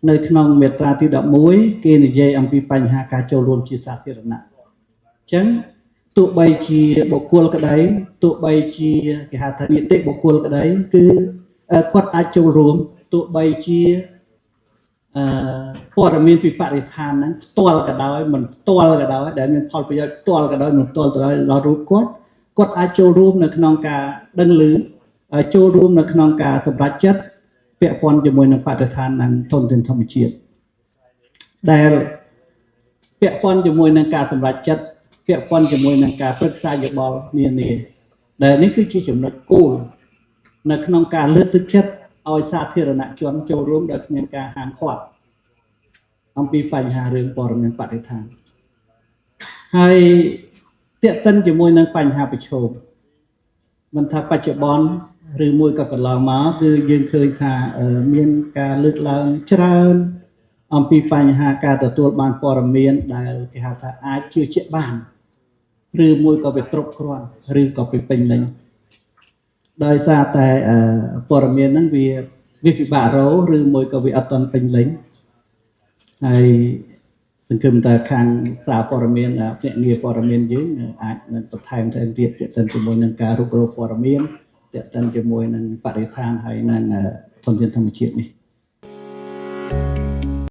នៅក្នុងមាត្រាទី11គេនិយាយអំពីបញ្ហាការចូលរួមជាសាធារណៈអញ្ចឹងទោះបីជាបុគ្គលក្តីទោះបីជាគេហៅថានីតិបុគ្គលក្តីគឺគាត់អាចចូលរួមទោះបីជាអឺព័ត៌មានពីបរិស្ថានហ្នឹងផ្ទាល់ក៏ដោយមិនផ្ទាល់ក៏ដោយដែលមានផលប្រយោជន៍ផ្ទាល់ក៏ដោយមិនផ្ទាល់ក៏ដោយដល់រូបគាត់គាត់អាចចូលរួមនៅក្នុងការដឹងឮចូលរួមនៅក្នុងការសម្រេចចិត្តពាក់ព័ន្ធជាមួយនឹងបរិស្ថាននិងធនធានធម្មជាតិដែលពាក់ព័ន្ធជាមួយនឹងការសម្រេចចិត្តពាក់ព័ន្ធជាមួយនឹងការប្រឹក្សាយោបល់នានាដែលនេះគឺជាចំណុចគោលនៅក្នុងការលើកទឹកចិត្តឲ្យសាធារណជនចូលរួមដោយគ្មានការហាមឃាត់អំពីបញ្ហារឿងព័ត៌មានបរិស្ថានហើយទាក់ទិនជាមួយនឹងបញ្ហាប្រឈមមិនថាបច្ចុប្បន្នឬមួយក៏កន្លងមកគឺយើងឃើញថាមានការលើកឡើងច្រើនអំពីបញ្ហាការទទួលបានព័ត៌មានដែលគេហៅថាអាចជឿជាក់បានឬមួយក៏វាគ្រប់គ្រាន់ឬក៏វាពេញលេញដោយសារតែព័ត៌មានហ្នឹងវាវាពិបាករកឬមួយក៏វាអត់ទាន់ពេញលេញហើយសង្ឃឹមថាខាងសារព័ត៌មានភ្នាក់ងារព័ត៌មានយើងអាចនឹងបន្ថែមទៅទៀតទាក់ទិនជាមួយនឹងការរុករកព័ត៌មានទាក់ទិនជាមួយនឹងបរិស្ថានហើយនឹងធនធានធម្មជាតិនេះ។